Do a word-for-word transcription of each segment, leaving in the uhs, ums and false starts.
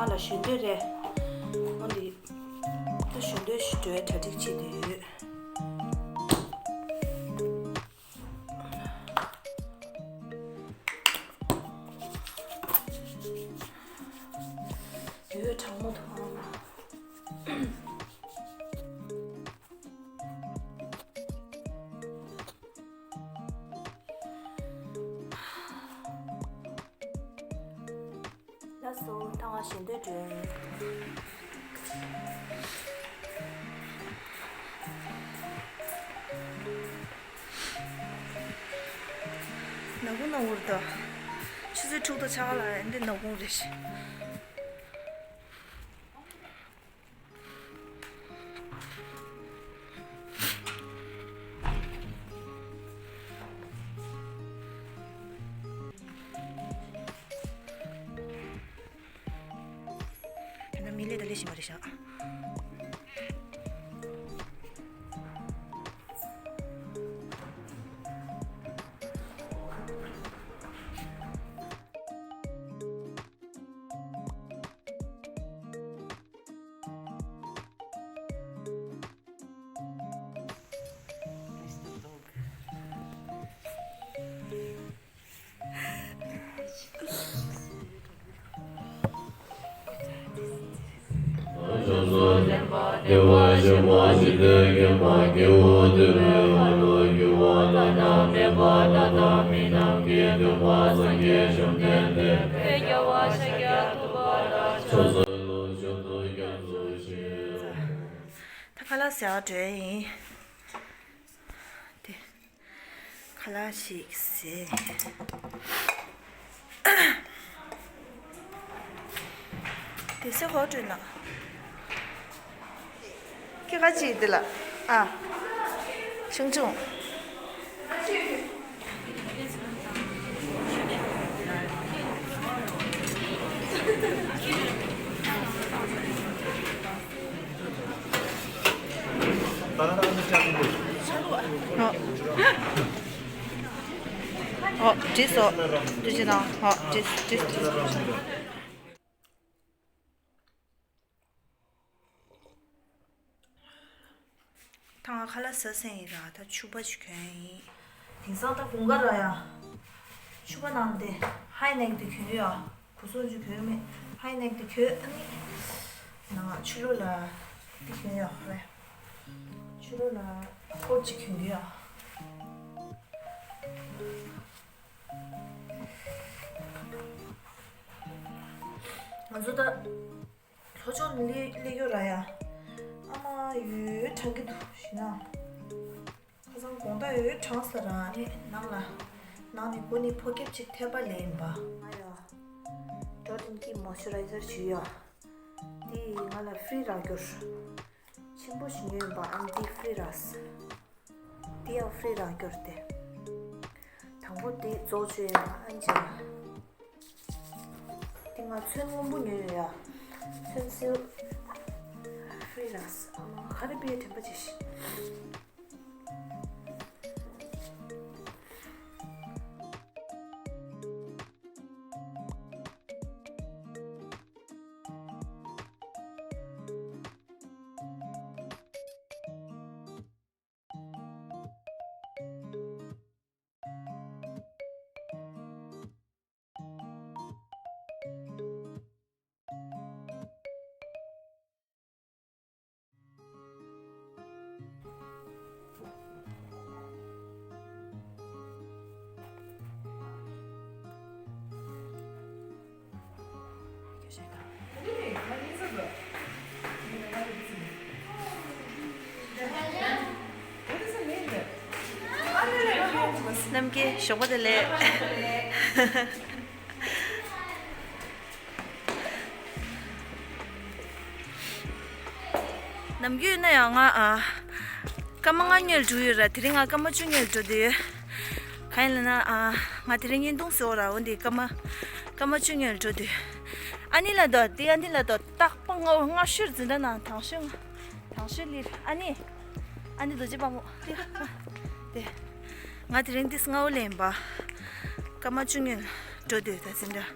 ང་ལ་ཞོན་འདོད་རེད། འོ་འདི། ད་ཞོན་འདོད་ཞུ་འགྲོའི་གྲ་སྒྲིག་བྱེད་དུ་ཡོད། ཡོད་གྲང་མོ་འདུག་ཨང་། ལགས་སོ། ད་ང་ཞོན་འདོད་འགྲོ་ཡིན། ནག་ཁུང་ནང་འུར་ད། ཆུ་ཚོད་དྲུག་དང་ཕྱེད་ཀ་ལ་ཡིན་འདི་ནག་ཁུང་རེད། ད་ལྟ་མི་ལས་ད་ལས་བཞིན་པ་རེད་ཤག་ད་ཁ་ལག་ཟ་བར་འགྲོ་ཡ་ཡིན། དེ། ཁ་ལག་ཞིག་ཟས། དེ་སེ་ཧོ་ཏྲུ་ན། ཁྱེད་ཁ་ཅིག་དེ་ལ། ཨ། ཆུང་ཆུང་། ཨོ། ཨོ། བྲིས་སོ། བྲིས་ཅི་དང་། ཨོ། བྲིས། བྲིས། བྲིས། ད་ང་ཁ་ལག་ཟ་ཟིན་ཡིན་ར། ད་ཕྱུ་པ་ཞིག་གྱོན་ཡིན། དེང་སང་ད་དགུན་ཁ་ར་ཡ། ཕྱུ་པ་ནང་དེ་ཧའི་ནེག་དེ་གྱོན་ཡོད། གོ་སོང་ཅིག་གྱོན་མེད། ཧའི་ནེག་དེ་གྱོན། ཨ་ནི། ནང་ཕྱི་ལོགས་ལ་དེ་གྱོན་ཡོད་རེད། ཕྱི་ལོགས་ལ་ཀོ་ཊི་ཅིག་གྱོན་གྱི་ཡོད། ང་ཚོ་ད། ལྷོ་ཕྱོགས་ནས་སླེབས་སླེབས་ཡོད་ར་ཡ། ཨ་མ་ཡོད་གྲང་གི་འདུག་ཞེ་ན། ཁ་སང་དགོང་དག་ཡོད་གྲང་ས་ར། ཨ་ནི་ནང་ལ། ནང་ནས་སྒོ་ནས་ཕོ་ཁེབས་ཅིག་ཐེབས་པ་ལེན་པ། ང་ཡ། ཌོ་ཊ་ཨེན་ཀི་མོ་ཨིས་ཅར་རའི་ཟར་ཞུ་ཡ། འདི་ང་ལ་ཧྥི་རི་རག་གྱུར། ཆེན་པོ་ཞིག་ཉོས་ཡིན་པ། ཨ་ནི་འདི་ཧྥི་རི་རག་འདི་ཡང་ཧྥི་རི་རག་གྱུར་ཏེ། དང་པོ་འདི་རྫོགས་བཅུག་ཡིན་པ། ཨ་ནི་བྱས་ན། འདི་ང་ཚོན་སྔོན་པོ་ཉོས་ཡོད་ཡ། ཚོན་སེར། ཧྥི་རི་རག་ཨ་མ་ག་རེ་དཔེ་དྲན་པ་བྱེད་ཤིག་རྣམ་རྒྱལ་ཞོགས་པ་བདེ་ལེགས། ནམ་རྒྱུན་ན་ཡང་ང་ཨ། སྐར་མ་ལྔ་ཉོས་འགྲོ་ཡོད་ར། དེ་རིང་ང་སྐར་མ་བཅུ་ཉོས་འགྲོ་འདོད་ཡོད། གང་ཡིན་ལབ་ན་ཨ། ང་དེ་རིང་བརྙན་ཐུང་བཟོ་ར། འོ་འདི་སྐར་མ། སྐར་མ་བཅུ་ཉོས་འགྲོ་འདོད། ཨ་ནི་ལ་དོ། དེ་ཨ་ནི་ལ་དོ། རྟག་པ་ང་སྔ་ཤོས་འཛིན་གྲྭ་ནང་དང་ཤོས་ང་། དང་ཤོས་ལིར་ཨ་ནི། ཨ་ནི་རྡོ་རྗེ་དཔལ་མོ། དེ། ང་དེ་རིང་འདི་སྔ་བོ་ལེན་པ། སྐར་མ་བཅུ་ཉོས་འགྲོ་འདོད་ད་འཛིན་གྲྭ།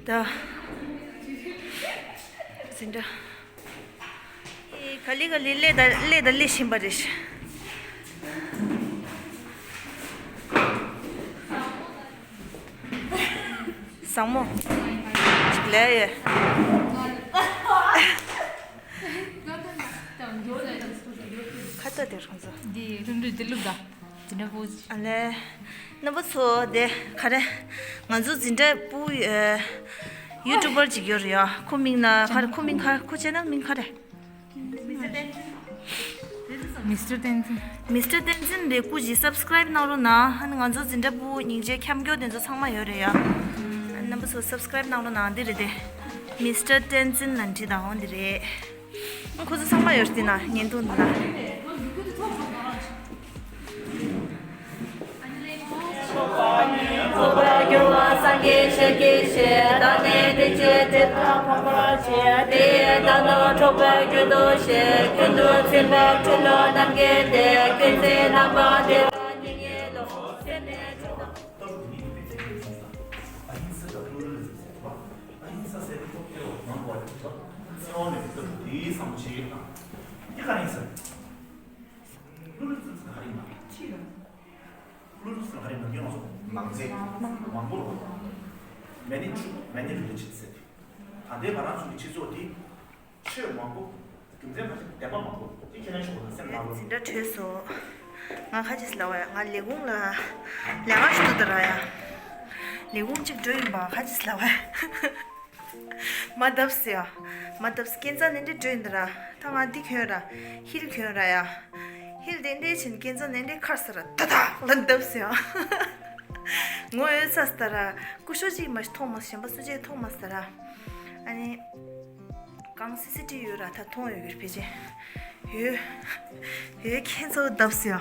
ད། འཛིན་གྲྭ། ཨེ། ག་ལེ་ག་ལེ་ལས་ད་ལས་ད་ལས་བཞིན་པ་རེད། བཟང་མོ། ཅིག་ལས་ཡོད། ཁ་ཏ་དེ་རང་ཚོ། འདི་རུམ་རུ་དེ་ལུག་ད། འཛིན་གྲྭ་པུ། ཨ་ལས། རྣམ་པ་ཚོ་དེ་ག་རེ། ང་ཚོ་འཛིན་གྲྭ་པུ། ཨེ། ཡུ་ཊུབ་པར་ཅིག་ཡོད་རེད་ཡ། ཁོ་མིང་ལ་ག་རེ། ཁོ་མིང་ག་རེ། ཁོ་ཅེ་ནལ་མིང་ག་རེ། མི་སི་ཊར་བསྟན་འཛིན། མི་སི་ཊར་བསྟན་འཛིན་རེད། སྐུ་མཁྱེན་སབ་སི་ཀ་རའིབ་གནང་རོགས་གནང་། ཨ་ནི་ང་ཚོ་འཛིན་གྲྭ་པུ་སྙིང་རྗེ་འཁྱམ་སྐྱོ་དེ་ཚོ་ཚང་མ་ཡོད་རེད་ཡ། རྣམ་པ་ཚོ་སབ་སི་ཀ་རའིབ་གནང་རོགས་གནང་། འདི་རེད་དེ། མི་སི་ཊར་བསྟན་འཛིན་ལ་འདྲི་དང་འོ་འདི་རེད། ཨ། ཁོ་ཚོ་ཚང་མ་ཡོད་རེད་དེ་ན་བརྙན་ཐུང་འདི་ན། ཐོབ་པར་འགྱུར་བ་སངས་རྒྱས་ཞལ་གྱིས་བཞེས། བདག་ནི་འདི་ཕྱིར་ཇི་ལྟར་ཕོངས་པར་བྱེད། དེ་ཡི་བདག་ཉིད་འཕྲོག་པར་འགྱུར་དུ་ཞེས། རྒྱུན་དུ་འཛིན་པའི་འཁྲུལ་བློ་རྣམས་ཀྱིས་ཏེ། ཀུན་གཟིགས་རྣམ་པར་བདེ་བ་ཉིད་ཡེ་ལོ། སེམས་ནི་འཁྲུལ་དང་། སྟོབས་ཀྱི་ནི་ཡོད་པའི་ཚེ་གི་ཚུལ་དང་། ཨ་ཧིང་ས་དང་ཀུ་རུ་ལ་ཟེར་བ། ཨ་ཧིང་ས་ཟེར་བའི་སྟོབས་ཀྱི་ནང་དུ་བ་རེད་དོ། ཚེ་དབང་མེད་པའི་སྟོབས་དེའི་བསམ་བློ་བྱེད་དང་། འདི་ག་རེ་ཡིན་ཟེར། ཀླུ་རུ་ཙི་ཙི་ག་རེ་ཡིན་པ། ཁྱི་ལ། ཀླུ་རུ་ཙི་ཙི་ག་རེ་ཡིན་པ། ངས་ང་ཚོ་མང་ཚེ་མང་པོ་རོ། མེ་ནི་ཆུ་མེ་ནི་རི་ལ་ཆིབས་ཟེར་ཏེ། ད་ལྟའི་ང་རང་ཚོ་གི་སྤྱི་ཚོགས་འདི། ཆོས་མང་པོ། རྒྱུ་མཚན་ཁ་ཤས་བདེན་པ་མང་པོ་དེ་ཁྱེད་རང་ཤོག་དང་སེམས་ནང་ལོགས། འཛིན་གྲྭ་གྲོལ་སོང་། ང་ཁ་ཅིག་ལབ་པ་ཡ། ང་ལས་ཁུངས་ལ་ལས་ཀ་ཞུ་དུ་ད་ར་ཡ། ལས་ཁུངས་གཅིག་འགྲོ་ཡིན་པ་ཁ་ཅིག་ལབ་པ་ཡ། མ་བརྡབས་ཡ། མ་བརྡབས་སྐས་འཛེག་ནས་འདྲ་འགྲོ་ཡིན་ད་ར། ད་ང་འདི་གྱོན་ར། ཧིལ་གྱོན་ར་ཡ། ཧིལ་དེ་འདྲ་བྱས་ནས་སྐས་འཛེག་ནས་འདྲ་ཁར་ས་ར་ཏ་ཏག་ལ་བརྡབས་ཡ། ངོ་ཡོད་ས་ས་ད་ར། སྐུ་ཞབས་གཅིག་མ་གཏོང་མ། གཞན་པ་སུ་གཅིག་མཐོང་མ་ས་ད་ར། ཨ་ནི། གང་སི་སི་ཊི་བི་ཡོད་ར། ད་མཐོང་ཡོད་གི་རེད་ཕལ་ཆེར། ཡོད། ཡོད་ཁྱེད་ཚོ་བརྡབས་ཡ།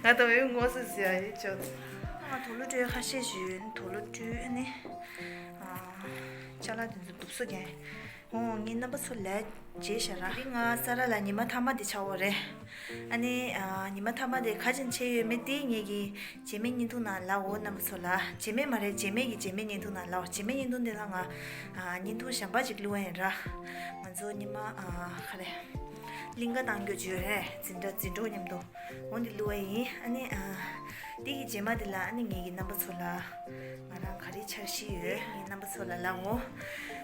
ང་དང་ཡོད་ངོ་སི་སི་ཡ་ཡོད་ཆོག་ང་དུག་ལོག་སྤྲོད་ཁ་ཤས་ཞུ་ཡོད། དུག་ལོག་སྤྲོད་ཨ་ནི། ཨ། ཅ་ལག་དེ་ཚོ་བརྡུབས་སོ་རྒྱན། འོ་ངའི་རྣམ་པ་ཚོ་ལ་རྗེས་ཤ་ར། དེ་རིང་ང་ས་ར་ལ་ཉི་མ་མཐའ་མ་དེ་ཆགས་ཡོད་རེད། ཨ་ནི། ཨ། ཉི་མ་མཐའ་མ་དེ་ག་ཅིག་བྱས་ཡོད་མེད་དེ་ངེད་ཀྱི་རྗེས་མའི་བརྙན་ཐུང་ནང་ལབ་འོ། རྣམ་པ་ཚོ་ལ། རྗེས་མའི་མ་རེད། རྗེས་མའི་གི་རྗེས་མའི་བརྙན་ཐུང་ནང་ལབ་འོ། རྗེས་མའི་བརྙན་ཐུང་དེ་ལ་ང་། ཨ། བརྙན་ཐུང་གཞན་པ་ཅིག་བླུག་ཡ་ཡིན་ར། ང་ཚོ་ཉི་མ། ཨ། ག་རེ། གླིང་ག་བཏང་རྒྱུ་ཅིག་ཡོད་རེད། འཛིན་གྲྭ་འཛིན་གྲོགས་མཉམ་དུ། འོ་འདི་བླུག་ཡ་ཡིན། ཨ་ནི། ཨ། འདི་གི་རྗེས་མ་དེ་ལ་ཨ་ནི་ངེད་ཀྱི་རྣམ་པ་ཚོ་ལ། ང་རང་ག་རེ་འཆར་གཞི་ཡོད། ངའི་རྣམ་པ་ཚོ་ལ་ལབ་འོ།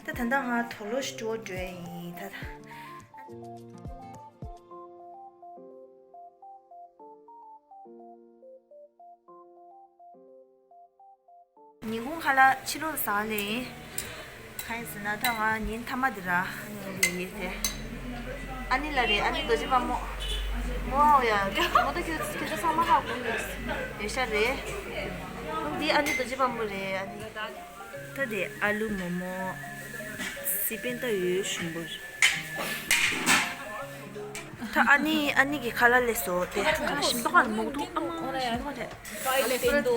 ད་ད་ལྟ་ང་དུག་ལོག་ཞིག་སྤྲོ་འགྲོ་ཡ་ཡིན་ད། ཉིན་གུང་ཁ་ལག་ཕྱི་ལོགས་ཟ་ལེ། གང་ཡིན་ཟེར་ན་ད་ང་ཉིན་མཐའ་མ་འདི་ར་ཨ་ནི་འདི་ཡིན་ཏེ། ཨ་ནི་ལ་རེད། ཨ་ནི་རྡོ་རྗེ་སྤར་མོ། མོ་ཧའོ་ཡ། མོ་ད་ཁྱོད་ཁྱོད་ཚོ་ཚང་མ་ཧ་གོ་གི་ཡོད་ཤ་རེད། འདི་ཨ་ནི་རྡོ་རྗེ་སྤར་མོ་རེད། ཨ་ནི། ད་དེ་ཨ་ལུ་མོག་མོག་སི་པན་ད་ཡོད་ཞིམ་པོ་རེད། ད་ཨ་ནི་ཨ་ནི་གི་ཁ་ལག་སླེབས་སོང་། དེ་ཁ་ལག་ཞིམ་མདོག་ཁ་ལ་མོག་འདུག་ཨ་མ་ཞིམ་མདོག་ཁ་ལ།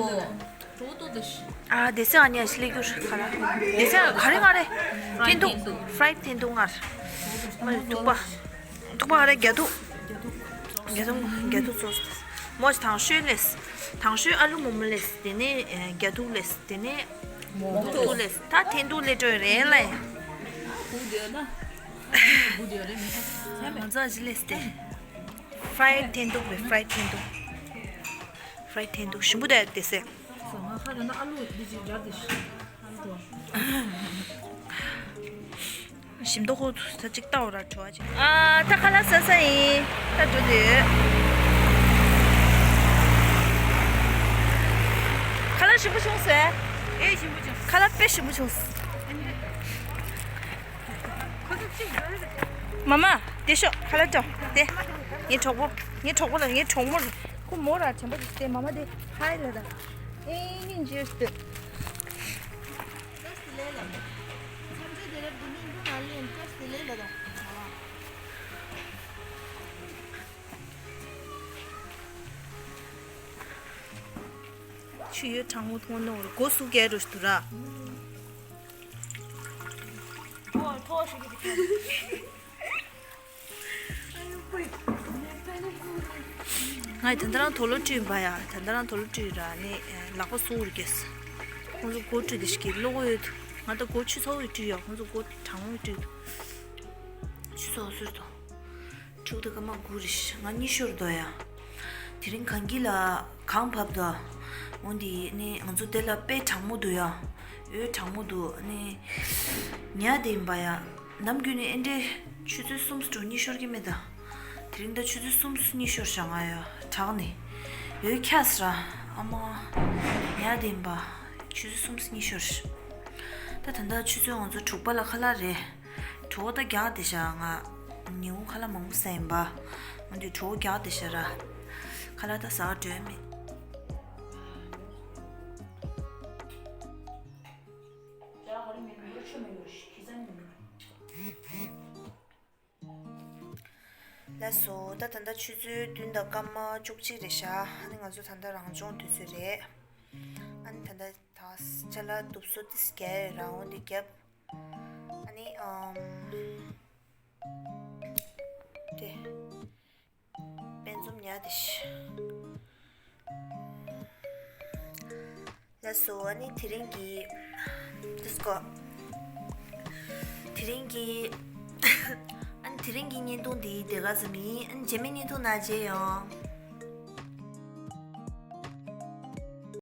ཨ། དེ་སེ་ཨ་ནི་ཨ་ཤི་ལེ་གུར་ཁ་ལག་དེ་སེ་ག་རེ་ང་རེ། ཐེན་ཐུག་ཧྥ་རའེ་ཐེན་ཐུག་ངར། མ་ཐུག་པ། ཐུག་པ་ག་རེ། རྒྱ་ཐུག་རྒྱ་ཐུག་རྒྱ་ཐུག་ཚོ། མོ་དང་ཤོས་ལེས། དང་ཤོས་ཨ་ལུ་མོག་མོག་ལེས། དེ་ནས་རྒྱ་ཐུག་ལེས། དེ་ནས་མོག་ཐུག་ལེས། ད་ཐེན་ཐུག་ལེ་འགྲོ་རེད་ལེ། ང་ཚོ་ཨ་ཅི་ལེས་ཏེ། ཧྥ་རའེ་ཐེན་ཐུག་རེད། ཧྥ་རའེ་ཐེན་ཐུག་ཧྥ་རའེ་ཐེན་ཐུག་ཞིམ་པོ་དེ་དེ་སེ། ཞིམ་མདོག་ཁོ་ཚ་གཅིག་ལྟ་འོ་ར་བྲོ་བ་ཅིག་ཨ། ད་ཁ་ལག་ཟ་ས་ཡིན། ད་འགྲོ་དུས། ཁ་ལག་ཞིམ་པོ་བྱུང་སོང་ཨེ། ཨེ་ཞིམ་པོ་བྱུང་། ཁ་ལག་དཔེ་ཞིམ་པོ་བྱུང་། མ་མ། དེ་ཤོག་ཁ་ལག་སྤྲོ། དེ། ངའི་གྲོགས་པོ། ངའི་གྲོགས་པོ་ལ། ངའི་གྲོགས་མོ་ལ། ཁོ་མོ་ར་དྲན་པ་དེ་མ་མ་དེ་ཧའི་ལ་ད། ཨེ་ནི་འཇིར་ཏེ། ཆུ་ཡོད་གྲང་མོ་ཐོང་ནོར་སྒོ་སུ་གས་རུ་ཞུ་ར། ང་ད་ལྟ་རང་དུག་ལོག་བཀྲུས་པ་ཡ། ད་ལྟ་རང་དུག་ལོག་བཀྲུས་ར་ནི་ལག་པ་སུ་རུ་གས། ཁོང་ཚོ་སྒོ་བཀྲུས་དེ་ཞིག་གི་ལོག་ཡོད། ང་ད་སྒོ་ཆུ་ཚོད་ཡོད་དྲིས་ཡོད། ཁོང་ཚོ་སྒོ་གྲང་མོ་དྲིས་འདུག་ཆུ་ཚོད་ཟུར་དང་། ཕྲུག་ད་སྐར་མ་དགུ་རེད། ང་གཉིད་ཤོར་འདུག་ཡ། དེ་རིང་གངས་སྐྱིད་ལ་གངས་བབས་འདུག་འོན་ཏེ་ནི་ང་ཚོ་དེ་ལ་དཔེ་གྲང་མོ་འདུག་ཡ། འོད་གྲང་མོ་འདུག་ནི་ཉལ་བསྡད་ཡིན་པ་ཡ། ནམ་རྒྱུན་ནི་ཨེ་འདྲས་ཆུ་ཚོད་གསུམ་དྲུག་གཉིད་ཤོར་གྱི་མེད་ད། དེ་རིང་ད་ཆུ་ཚོད་གསུམ་གཉིད་ཤོར་ཤག་ང་ཡ་དྲག་ནས། འོད་འཁྱགས་ར། ཨ་མ། ཉལ་བསྡད་ཡིན་པ། ཆུ་ཚོད་གསུམ་གཉིད་ཤོར། ད་ད་ལྟ་ཆུ་ཚོད་ང་ཚོ་དྲུག་པ་ལ་ཁ་ལག་རེད། གྲོད་ཁོག་ད་རྒྱགས་བསྡད་ཤག་ང་ཉིན་གུང་ཁ་ལག་མང་པོ་ཟས་ཡིན་པ། འོན་ཏེ་གྲོད་ཁོག་རྒྱགས་བསྡད་ཤག་ར། ཁ་ལག་ད་ཟ་ག་འགྲོ་ཡ་མེད། ལགས་སོ། ད་ད་ལྟ་ཆུ་ཚོད་བདུན་དང་སྐར་མ་བཅུ་གཅིག་རེད་ཤག་ཨ་ནི་ང་ཚོ་ད་ལྟ་རང་སྦྱོང་དུས་ཚོད་རེད། ཨ་ནི་ད་ལྟ་ད་ཅ་ལག་དུབ་སོ་ཏིས་རྒྱག་ཡོད་ར། འོན་ཏེ་རྒྱབ། ཨ་ནི་ཨམ། དེ། དཔེ་འཛོམས་ཉལ་བསྡད་ཤག་ལགས་སོ། ཨ་ནི་དེ་རིང་གི། དེ་སྐོར། དེ་རིང་གི། ཨ་ནི་དེ་རིང་གི་བརྙན་ཐུང་འདི་དེ་ག་ཙམ་ཡིན། ཨ་ནི་རྗེས་མའི་བརྙན་ཐུང་ནང་མཇལ་ཡོང་།